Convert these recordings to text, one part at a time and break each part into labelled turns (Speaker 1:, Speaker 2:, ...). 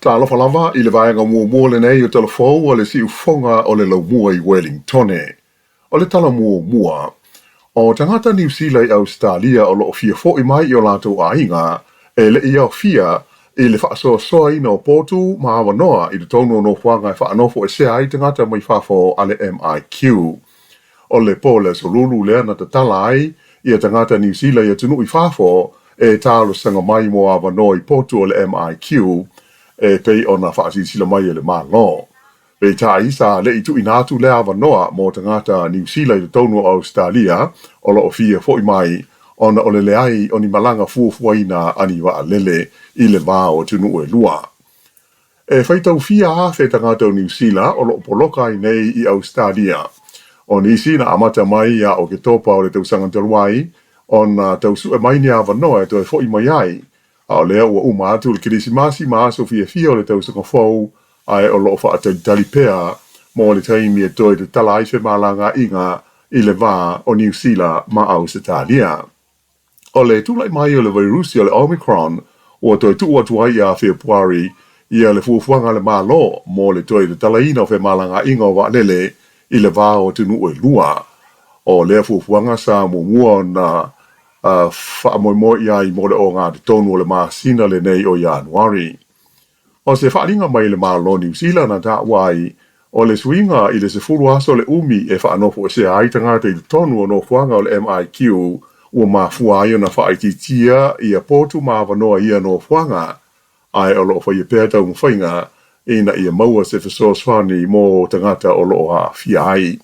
Speaker 1: Talofa lava i le vaega muamua lenei o Tala Fou a le Siufofoga o le Laumua i Wellingtone. O le tala muamua, o tagata Niu Sila i Ausetalia o lo o fia fo'i mai i o latou aiga e le i aofia i le faasoasoaina o potu ma avanoa i totonu o nofoaga e faanofoesea ai tagata mai fafo a le MIQ. O le po o le Aso Lulu lea na tatala ai ia tagata Niu Sila i atunuu i fafo e talosaga mai mo avanoa i potu o le MIQ e pei ona faasilasila mai e le Malo. Peitai, sa le i tuuina atu lea avanoa mo tagata Niu Sila i totonu o Ausetalia o lo o fia fo'i mai ona o le leai o ni malaga fuafuaina a ni vaalele i le va o atunuu e lua. E faitau fia afe tagata o Niu Sila o lo o poloka ai nei i Ausetalia. O nisi na amata mai ia Oketopa o le tausaga talu ai ona tau sue mai ni avanoa e toe fo'i mai ai, a o lea ua uma atu le Kerisimasi ma aso fiafia o le tausaga fou, ae o lo o faatalitali pea mo le taimi e toe tatala ai femalagaaiga i le va o Niu Sila ma Ausetalia. O le tulai mai o le vairusi o le Omicron ua toe tuu atu ai ia Fepuari ia le fuafuaga a le Malo mo le toe tatalaina o femalagaaiga o vaalele i le va o atunuu e lua. O lea fuafuaga sa muamua ona faamoemoe i ai mo le ogatotonu o le masina lenei o Ianuari. O se faaaliga mai le Malo Niu Sila na taua ai, o le suiga i le 10 aso le umi e faanofoesea ai tagata i totonu o nofoaga o le MIQ ua mafua ai ona faaitiitia ia potu ma avanoa i ia nofoaga, ae o lo o faia pea taumafaiga ina ia maua se fesoasoani mo tagata o lo o aafia ai.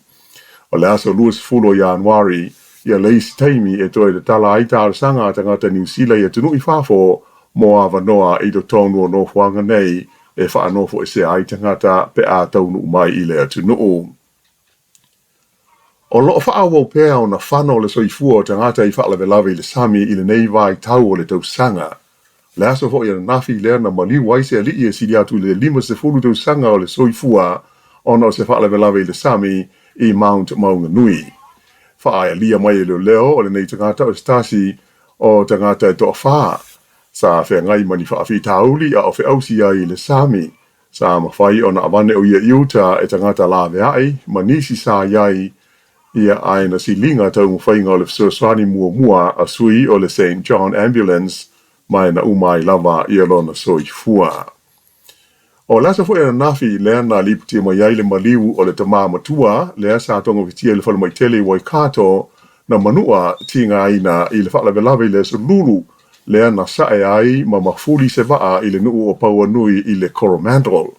Speaker 1: O le aso 20 o Ianuari ia le isi taimi e toe tatala ai talosaga a tagata Niu Sila i atunuu i fafo mo avanoa i totonu o nofoaga nei e faanofoesea ai tagata pe a taunuu mai i le atunuu. O lo o faaauau pea ona fano le soifua o tagata i faalavelave i le sami i lenei vaitau o le tausaga. O le aso foi ananafi lea na maliu ai se alii e sili atu i le 50 tausaga o le soifua ona o se faalavelave i le sami i Mount Maunganui. Faaealia mai e leoleo o lenei tagata o se tasi o tagata e toafa sa feagai ma ni faafitauli a o feausi ai i le sami. Sa mafai ona avane o ia i uta e tagata laveai ma nisi sa i ai ia ae na siliga taumafaiga o le fesoasoani muamua a sui o le Saint John Ambulance ma e na uma ai lava ia lona soifua. O le aso foi ananafi lea na lipotia mai ai le maliu o le tamā matua lea sa togafitia i le falemai tele i Waikato na manua tigaina i le faalavelave i le Aso Lulu lea na sae ai ma mafuli se vaa i le nuu o Pauanui i le Coromandel.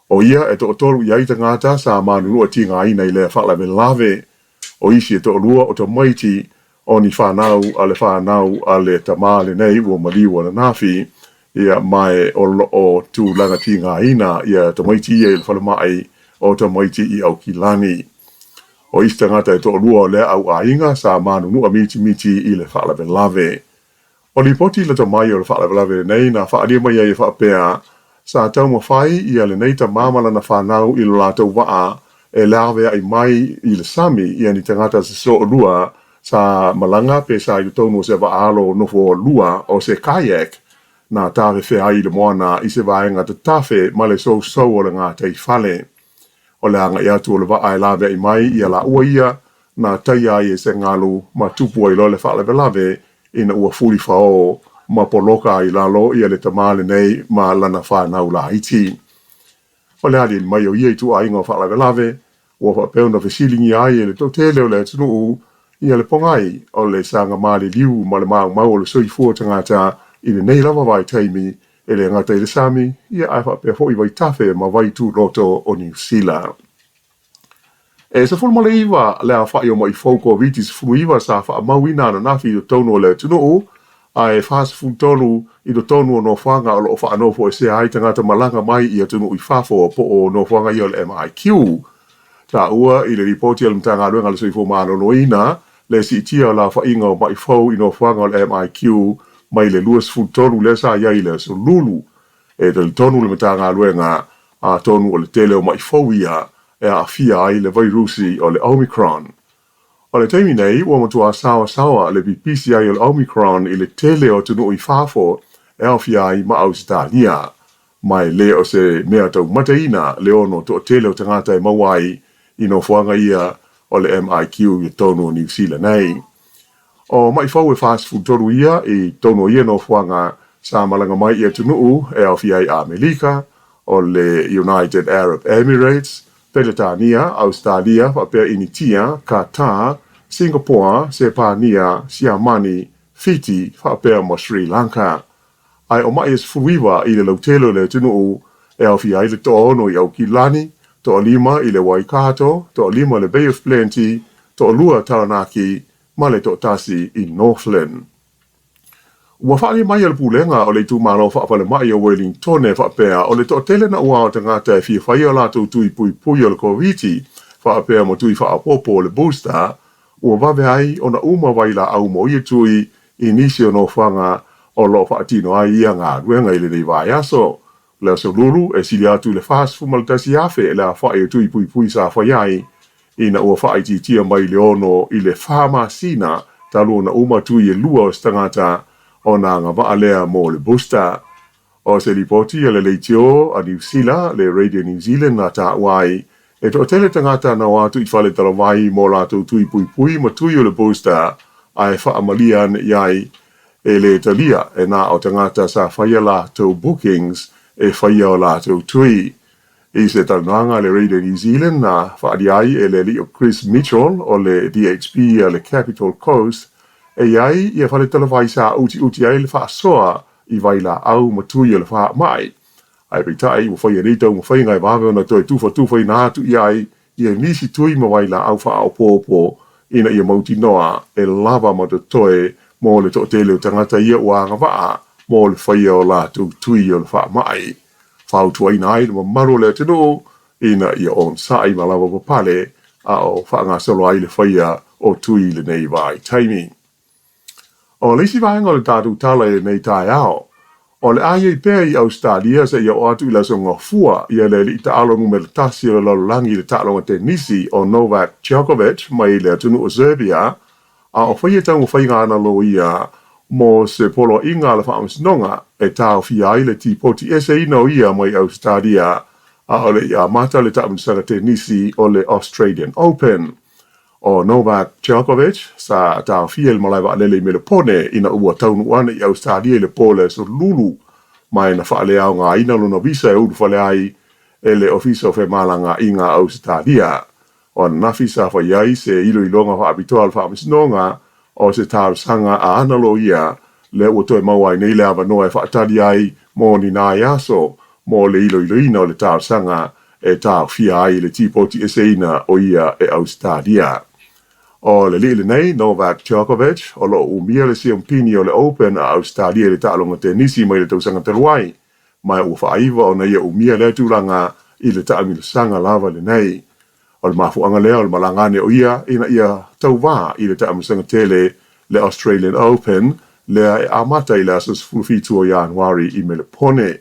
Speaker 1: O ia e toatolu i ai tagata sa manunua tigaina i lea faalavelave. O isi e toalua o tamaiti o ni fanau a le fanau a le tamā lenei ua maliu ananafi, ia ma e o lo o tulaga tigaina ia tamaiti ia i le falemai o tamaiti i Aukilani. O isi tagata e toalua o lea au aiga sa manunua mitimiti i le faalavelave. O lipoti lata mai o le faalavelave lenei na faaalia mai ai e faapea, sa taumafai ia lenei tamā ma lana fanau i lo latou vaa e laveai mai i le sami ia ni tagata se soolua sa malaga pe sa i totonu o se vaa alo nofo lua o se kayak na tafefea ai i le moana i se vaega tatafe ma le sousou o le gataifale. O le agai atu o le vaa e laveai mai ia laua ia na taia ai e se galu ma tupu ai loa le faalavelave ina ua fulifaõ ma poloka ai i lalo ia le tamā lenei ma lana fanau laiti. O le aliali mai o ia ituaiga o faalavelave ua faapea ona fesiligia ai e le toatele o le atunuu ia le pogai o le saga maliliu ma le maumau o le soifua tagata i lenei lava vaitaimi e le gata i le sami, ia ae faapea foi vaitafe ma vaituloto o Niu Sila. E 19 le aofai o maʻi fou Koviti-19 sa faamauina ananafi i totonu o le atunuu, ae 43 i totonu o nofoaga o lo o faanofoesea ai tagata malaga mai i atunuu i fafo po o nofoaga ia o le MIQ. Taua i le lipoti a le Matagaluega a le Soifua Maloloina le siitia o le aofaiga o maʻi fou i nofoaga o le MIQ mai le 23 lea sa i ai i le Aso Lulu. E talitonu le Matagaluega atonu o le tele o maʻi fou ia e aafia ai le vairusi o le Omicron. O le taimi nei, ua matua saoasaoa le pipisi ai o le Omicron i le tele o atunuu i fafo e aofia ai ma Ausetalia. Ma e le o se mea taumataina le ono toatele o tagata e maua ai i nofoaga ia o le MIQ i totonu o Niu Sila nei. O maʻifau e 43 ia i totonu o ia nofoaga sa malaga mai i atunuu e aofia ai Amelika, o le United Arab Emirates, Peretania, Ausetalia faapea Initia, Qatar, Singapore, Sepania, Siamani, Fiti faapea ma Sri Lanka. Ae o maʻi e 19 i le lautele o le atunuu e aofia ai le toaono i Aukilani, toalima i le Waikato, toalima i le Bay of Plenty, toalua Taranaki ma le toatasi i Northland. Ua faaali mai e le Pulega o le Itumalo Faafalemai o Welingtone faapea o le toatele naua o tagata e fia faia o latou tui puipui o le Koviti faapea ma tui faaopoopo o le booster ua vave ai ona uma vailaau mo ia tui i nisi o nofoaga o lo o faatino ai ia galuega i lenei vaiaso. Le Aso Lulu, e sili atu i le 41,000 le aofai o tui puipui sa fai ai ina ua faaitiitia mai le 6 i le 4 masina talu ona uma tui e lua o se tagata ona agavaa lea mo le booster. O se lipoti a le leitio a Niu Sila, le Radio New Zealand na taua ai, e toatele tagata na o atu i fale talavai mo latou tui puipui ma tui o le booster ae faamalia ane i ai e le talia e na o tagata sa faia latou bookings e faia o latou tui. I se talanoaga a le Radio New Zealand na faaalia ai e le alii o Chris Mitchell o le DHB a le Capital Coast, e i ai ia fale talavai sa utiuti ai le faasoa i vailaau ma tui o le faamai. Ae peitai, ua faia nei taumafaiga e vave ona toe tufatufaina atu i ai ia nisi tui ma vailaau faaopoopo ina ia mautinoa e lava ma totoe mo le toatele o tagata ia ua agavaa mo le faia o latou tui o le faamai. Fautuaina ai le mamalu o le atunuu ina ia onosai ma lava papale a o faagasolo ai le faia o tui i lenei vaitaimi. O le isi vaega o le tatou tala i lenei taeao, o le a i ai pea i Ausetalia seia oo atu i le Aso Gafua ia le alii taalo numera tasi o le lalolagi i le taaloga tenisi o Novak Djokovic mai le atunuu o Serbia, a o faia taumafaiga ana loia mo se poloaiga a le faamasinoga e taofia ai le tipoti eseina o ia mai Ausetalia a o le i amata le taamilosaga tenisi o le Australian Open. ʻO Novak Djokovic sa taofia i le malae vaalele i Melepone ina ua taunuu ane i Ausetalia i le po o le Aso Lulu, ma na faaleaogaina lona visa e ulufale ai e le Ofisa o Femalagaaiga a Ausetalia. O ananafi sa fai ai se iloiloga faapitoa a le Faamasinoga o se talosaga a ana loia lea ua toe maua ai nei le avanoa e faatali ai mo ni nai aso mo le iloiloina o le talosaga e taofia ai le tipoti eseina o ia e Ausetalia. O le alii lenei, Novak Djokovic, o lo o umia le siampini o le Open a Ausetalia i le taaloga tenisi mai le tausaga talu ai, ma ua faaiva ona ia umia lea tulaga i le taamilosaga lava lenei. O le mafuaaga lea o le malaga ane o ia ina ia tauvā i le taamilosaga tele le Australian Open lea e amata i le aso 17 o Ianuari i Melepone.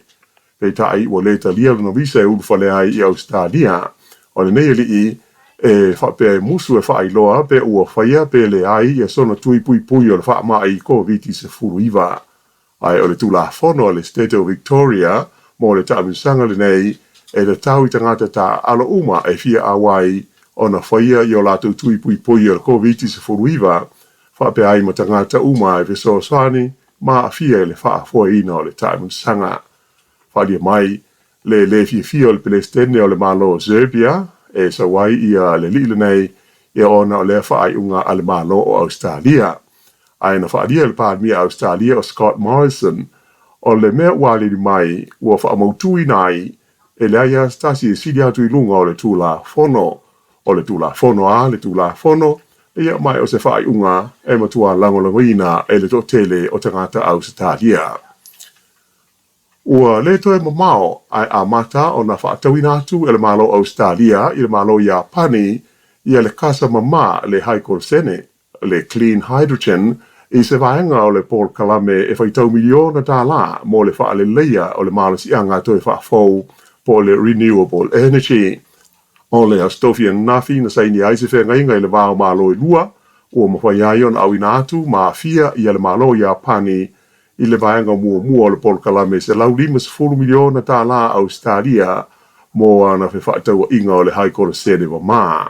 Speaker 1: Peitai, ua le talia lona visa e ulufale ai i Ausetalia. O lenei alii e faapea e musu e faailoa pe ua faia pe leai ia sona tui puipui o le faamai Koviti-19. Ae o le Tulafono a le State o Victoria mo le taamilosaga lenei e tatau i tagata taaalo uma e fia auai ona faia i o latou tui puipui o le Koviti-19 faapea ai ma tagata uma e fesoasoani ma aafia i le faafoeina o le taamilosaga. Faaalia mai le le fiafia o le Pelesitene o le Malo o Serbia e sau ai ia le alii lenei ia ona o lea faaiuga a le Malo o Ausetalia. Ae na faaalia e le Palemia Ausetalia o Scott Morrison o le mea ua aliali mai ua faamautuina ai e leai lava se tasi e sili atu i luga o le Tulafono. O le Tulafono a le Tulafono, ia ma o se faaiuga e matua lagolagoina e le toatele o tagata Ausetalia. Ua le toe mamao ae amata ona faatauina atu e le Malo o Ausetalia i le Malo o Iapani ia le kasa mamā le haikolosene, le clean hydrogen, i se vaega o le polokalame e faitau miliona tālā mo le faaleleia o le malosiaga toe faafou po o le renewable energy. O le Aso Tofi ananafi na saini ai se feagaiga i le va o Malo e lua, ua mafai ai ona auina atu ma aafia ia le Malo o Iapani i le vaega muamua o le polokalame e $150 miliona tālā Ausetalia mo ana fefaatauaiga o le haekolosene mamā.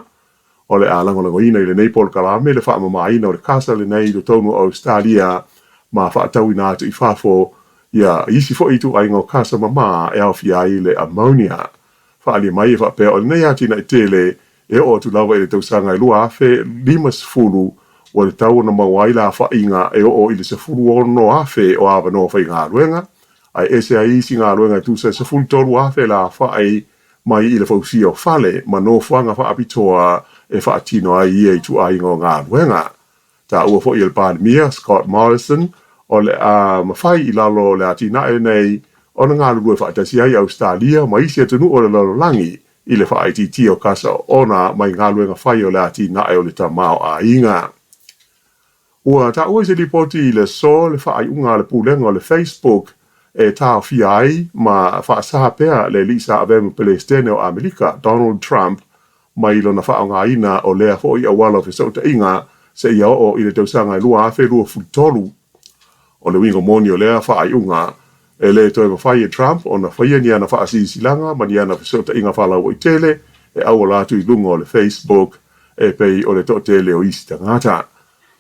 Speaker 1: O le a lagolagoina i lenei polokalame le faamamaina o le kasa lenei i totonu o Ausetalia ma faatauina atu i fafo ia isi foi ituaiga o kasa mamā e aofia ai le ammonia. Faaalia mai e faapea o lenei atinae tele e oo atu lava i le tausaga e 2050 ua tatau ona maua ai le aofaiga e oo i le 16,000 o avanoa faigaluega, ae ese ai isi galuega e tusa e 13,000 le aofai mai i le fausia o fale ma nofoaga faapitoa e faatino ai ia ituaiga o galuega. Taua foi e le Palemia, Scott Morrison, o le a mafai i lalo o le atinae lenei ona galulue faatasi ai Ausetalia ma isi atunuu o le lalolagi i le faaitiitia o kasa oona mai galuega fai o le atinae o le tamaoaiga. Ua taua i se lipoti i le aso le faaiuga a le pulega o le Facebook e taofia ai ma faasa pea le alii sa avea ma Peresetene o Amerika, Donald Trump, mai lona faaaogaina o lea foi auala o fesootaiga seia oo i le tausaga e 2023. O le uiga moni o lea faaiuga, e le toe mafai e Trump ona faia ni ana faasilasilaga ma ni ana fesootaiga faalauaitele e auala atu i luga o le Facebook e pei o le toatele o isi tagata.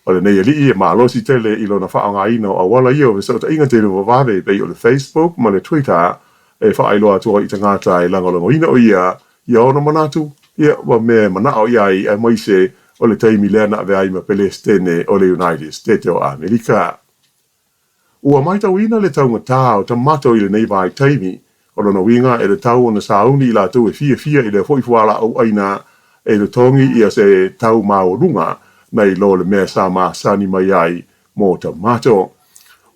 Speaker 1: O lenei alii e malosi tele i lona faaaogaina o auala ia o fesootaiga televavave e pei o le Facebook ma le Twitter e faailoa atu ai i tagata e lagolagoina o ia i ona manatu, ia, ma mea e manao i ai, aemaise o le taimi lea na avea ai ma Peresetene o le United States o Amerika. Ua matauina le taugata o tamato i lenei vaitaimi. O lona uiga e tatau ona sauni i latou e fiafia i lea foi fualaau ʻaina e totogi ia se tau maualuga nai lo le mea sa masani mai ai mo tamato.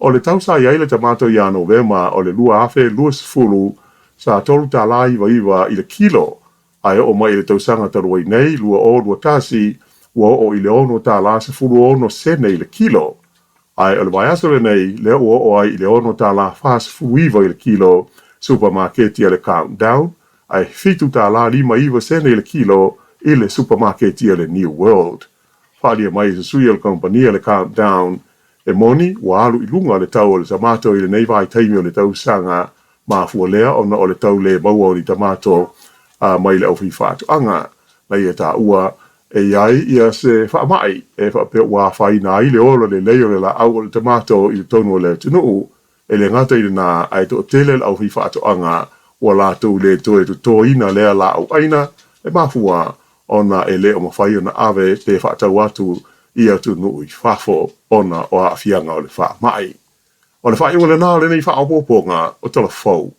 Speaker 1: O le tau sa i ai le tamato ia Novema o le 2020 sa $3.99 i le kilo, ae oo mai i le tausaga talu ai nei, 2021, ua oo i le $6.16 i le kilo. Ae o le vaiaso lenei, lea ua oo ai i le $6.49 i le kilo supamaketi a le Countdown, ae $7.59 i le kilo i le supamaketi a le New World. Faaalia mai e se sui o le kamupani a le Countdown, e moni ua alu i luga le tau o le tamato i lenei vaitaimi o le tausaga, mafua lea ona o le tau le maua o ni tamato mai le aufaifaatoaga. Na ia taua e i ai ia se faamai e faapea ua afaina ai le ola lelei o le laau o le tamato i totonu o le atunuu. E le gata i lena, ae toatele le aufaifaatoaga ua latou le toe totoina lea laau ʻaina e mafua ona e le o mafai ona ave pe faatau atu i atunuu i fafo ona o aafiaga o le faamai. O le faaiuga lena o lenei faaopoopoga o Tala Fou.